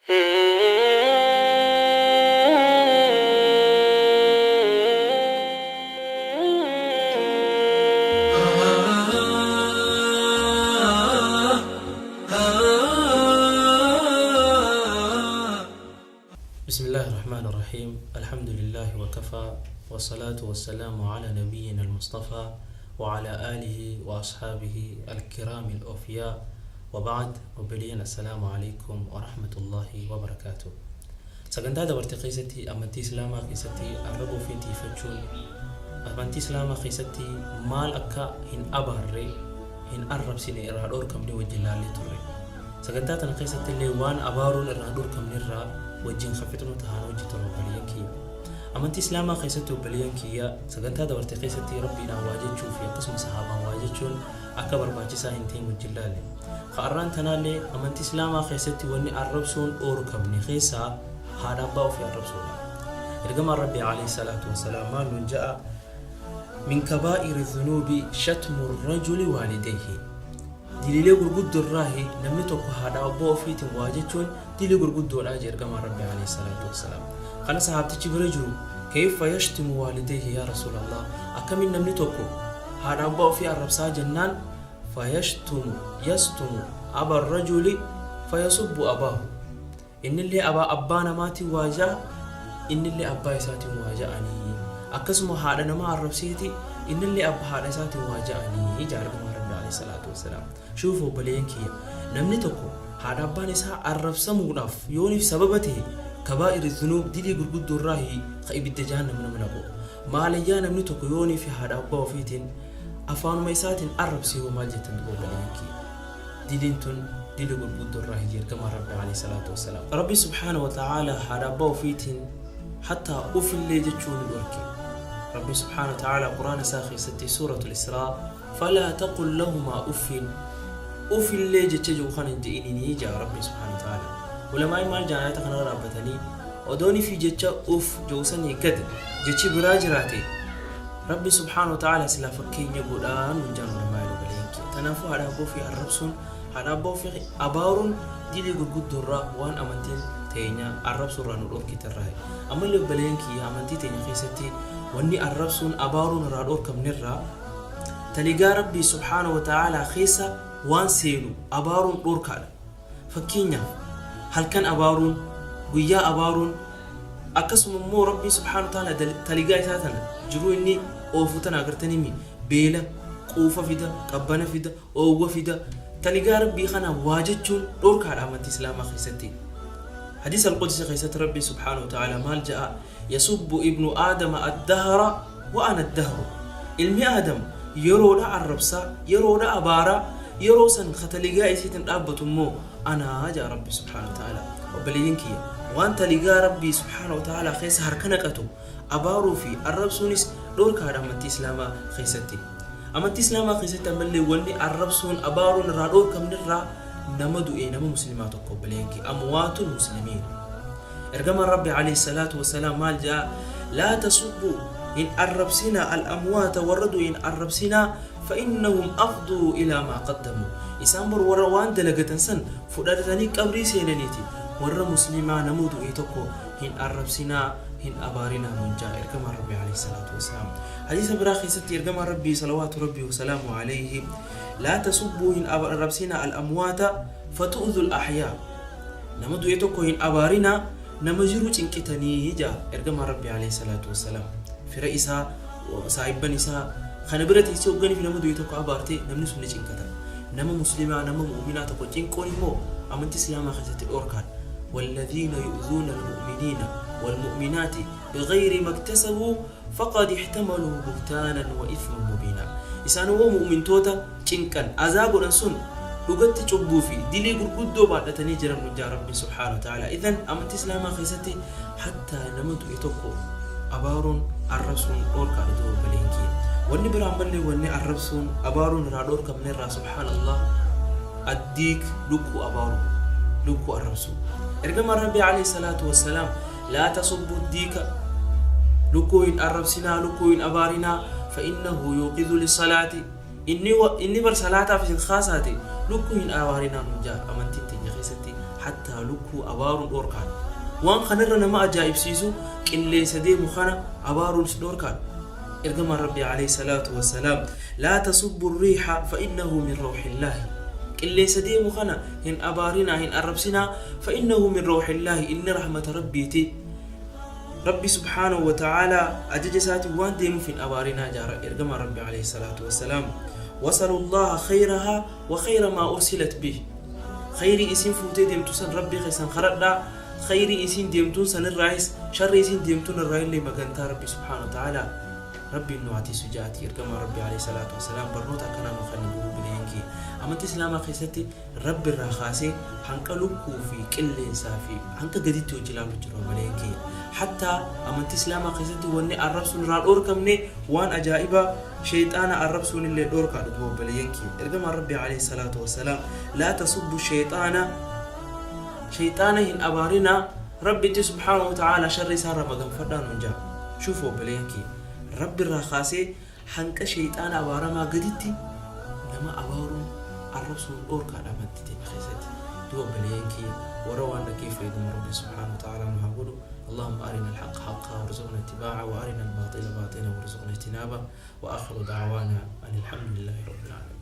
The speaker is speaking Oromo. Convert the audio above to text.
بسم الله الرحمن الرحيم، الحمد لله وكفى، والصلاة والسلام على نبينا المصطفى وعلى آله وأصحابه الكرام الأوفياء، وبعد. Obboleeyyan، السلام عليكم ورحمة الله وبركاته. Sagantaa dabarte keessatti amantii Islaamaa keessatti arraba ofii tiifachuun, amantii Islaamaa keessatti maal akka hin abaarre, hin arrabsine, irraa dhorkamne wajjin laallee turre. Sagantaa tana keessatti illee waan abaaruun irraa dhorkamne irraa wajjin kafixnu tahaan hojii turre, obboleeyyan kiyya. Amantii Islaamaa keessatti, obboleeyyan kiyya, sagantaa dabarte keessatti Rabbiidhaan waa jechuu fi akkasuma sahaabaan waa jechuun akka barbaachisaa hin ta'in wajjin laalle. Ka'arraan tanaallee amantii Islaamaa keessatti wanni arrabsuun dhoorkamne keessaa haadha abbaa ofii arrabsuudha. Ergamaan Rabbii عليه الصلاة والسلام maal nun ja'a? من كبائر الذنوب شتم الرجل والديه. Diliilee gurguddoo irraahi namni tokko haadha abbaa ofiitiin waa jechuun dilii gurguddoodha jee ergamaan Rabbii عليه الصلاة والسلام. Kana sahaabtichi bira jiru, "كيف يشتم والديه يا رسول الله?" Akkamiin namni tokko haadha abbaa ofii arrabsaa jennaan, فيشتم يشتم أبا الرجل فيسب أباه. Innillee abbaa namaatiin waa ja'a, innillee abbaa isaatiin waa ja'anii, akkasuma haadha namaa arrabseeti, innillee abbaa haadha isaatiin waa ja'anii jaa ergamaa Rabbi عليه الصلاة والسلام. شوف obboleeyyan kiyya, namni tokko haadha abbaan isaa arrabsamuudhaaf yooniif sababa ta'e كبائر الذنوب, dilii gurguddoo irraa ka ibidda jahannam nama naqu. Maalayyaa namni tokko yooniif haadha abbaa ofiitiin afaanuma isaatiin arrabsee hoo maal jettan duba, obboleeyyan kiyya? Diliin tun dili gurguddoo irraa hiji ergamaa Rabbi عليه الصلاة والسلام. Rabbi سبحانه وتعالى haadha abbaa ofiitiin hattaa ufillee jechuu ni dhorke. Rabbi سبحانه وتعالى Quraana isaa keessatti, سورة الإسراء، "فلا تقل لهما أف." Ufillee jecha jiru kana hin je'inii jaa Rabbi سبحانه وتعالى. Ulamaa'in maal jaan? Ayata kanarra dhaabbatanii, odoonii fi jecha uf jedhu sanii gad jechi biraa jiraate, Rabbi سبحانه وتعالى silaa fakkeenya godhaa nuun jaan ulamaa'in, obboleeyyan kiyya. Kanaafuu haadha abbaa ofii arrabsuun, haadha abbaa ofii abaaruun dilii gurguddoo irraa waan amantiin teenya arrabsuu irraa nu dhorkite irraa. Ammallee obboleeyyan kiyya, amantii teenya keessatti wanni arrabsuun, abaaruun irraa dhorkamne irraa taligaa Rabbii سبحانه وتعالى keessa waan seenu abaaruun dhorkaadha. Fakkeenyaaf, halkan abaaruun, guyyaa abaaruun, akkasuma immoo Rabbii سبحانه وتعالى taligaa isaa tana jiruu inni oofu tana agartanii beela, quufa fida, qabbana fida, oowwa fida. Taligaa Rabbii kana waa jechuun dhorkaadha amantii Islaamaa keessatti. حديث القدسي keessatti Rabbii سبحانه وتعالى maal ja'a? "يسب ابن آدم الدهر وأنا الدهر." Ilmi Aadam yeroodha arrabsaa, yeroodha abaaraa, yeroo san kataligaa isiitiin dhaabbatu immoo anaa jaa Rabbi سبحانه وتعالى. Obboleeyyan kiyya, waan taligaa Rabbii سبحانه وتعالى keessa harka naqatu abaaruu fi arrabsuunis dhorkaadha amantii Islaamaa keessatti. Amantii Islaamaa keessatti ammallee wanni arrabsuun, abaaruun irraa dhorkamne irraa nama du'e, nama Muslimaa tokko, obboleeyyan kiyya, أموات المسلمين. Ergamaan Rabbi عليه الصلاة والسلام maal jaa? "لا تسبوا," hin arrabsinaa, "الأموات," warra du'e hin arrabsinaa, "فإنهم أفضوا إلى ما قدموا." Isaan bar warra waan dalagatan san fudhatanii qabrii seenaniiti. Warra Muslimaa, nama du'e tokko hin arrabsinaa, hin abaarinaa nuun jaa ergamaan Rabbi عليه الصلاة والسلام. Hadiisa biraa keessatti ergamaan Rabbii صلوات ربي وسلامه عليه, "لا تسبوا," hin arrabsinaa, "الأموات فتؤذوا الأحياء." Nama du'e tokko hin abaarinaa, nama jiru cinqitanii jaa ergamaan Rabbii عليه الصلاة والسلام. Fira isaa, saahibban isaa kana bira teessee hoogganiif nama du'e tokko abaarte, namni sun ni cinqata. Nama Muslimaa, nama mu'minaa tokko cinquun immoo amantii Islaamaa keessatti dhorkaadha. "والذين يؤذون المؤمنين والمؤمنات بغير ما اكتسبوا فقد احتملوا بهتانا وإثما مبينا." Isaan hoo mu'mintoota cinqan, azaa godhan sun dhugatti cubbuu fi dilii gurguddoo baadhatanii jiran nu jaa Rabbi سبحانه وتعالى. إذن amantii Islaamaa keessatti hattaa nama du'e tokko abaaruun, arrabsuun dhorkaadha duuba, obboleen kiyya. Wanni biraan mallee wanni arrabsuun, abaaruun irraa dhorkamne irraa, سبحان الله, الديك, lukkuu abaaruu, lukkuu arrabsuu. Ergamaan Rabbii عليه الصلاة والسلام, "لا تسبوا الديك," lukkuu hin arrabsinaa, lukkuu hin abaarinaa, "فإنه يوقظ للصلاة." Inni bar salaataaf isin kaasaate. Lukkuu hin abaarinaa nuun ja'a amantiin teenya keessatti hattaa lukkuu abaaruun dhoorkaadha. Waan kanarra nama ajaa'ibsiisu qilleensa deemu kana abaaruunis dhoorkaadha. Ergamaan Rabbii alayhi salaatu wassalaam laa tasubbu riiha fa innahu min rawhillaahi. Qilleensa deemu kana hin abaarinaa hin arrabsinaa fa innahu min rawhillaahi inni rahmata Rabbiiti. Rabbi subhaanahu wa ta'aalaa ajaja isaatiin waan deemuuf hin abaarinaa ja'a ergamaan Rabbi alayhi salaatu wassalaam. Wasalullaaha khayrahaa wa khayra maa ursilat bih. Khayrii isiin fuutee deemtu san Rabbii keessan kadhadhaa, khayrii isiin deemtuun sanirraayis sharrii isiin deemtuun irraayillee magantaa Rabbii subhaanahu wa ta'aalaa Rabbiin nu haa tiisu ja'aati ergamaan Rabbii alayhi salaatu wassalaam barnoota akkanaa nu kenne duuba obboleeyyan kiyya. Amantii Islaamaa keessatti Rabbi irraa kaasee hanqa lukkuu fi qilleensaa fi hanqa gaditti wajji ilaalu jira obboleeyyan kiyya. Hattaa amantii Islaamaa keessatti wanni arrabsuun irraa dhoorkamne waan ajaa'ibaa sheyxaana arrabsuun illee dhoorkaadha duuba obboleeyyan kiyya. Ergamaan Rabbii alayhi salaatu wassalaam laa tasubbu sheyxaana sheyxaana hin abaarinaa Rabbitti subhaanahu wa ta'aala sharri isaa irraa maganfadhaa nuun ja'a. Shuuf obboleeyyan kiyya. Rabbi irraa kaasee hanqa sheyxaana abaaramaa gaditti nama abaaruun arrabsuun dhoorkaadha amantii teenya keessatti. Duuba obboleeyyan kiyya warra waan dhaggeef fayyadamu Rabbiin subhaanahu wa ta'aala nu haa godhu. اللهم أرنا الحق حقا وارزقنا اتباعه وأرنا الباطل باطلا وارزقنا اجتنابه وآخر دعوانا أن الحمد لله رب العالمين.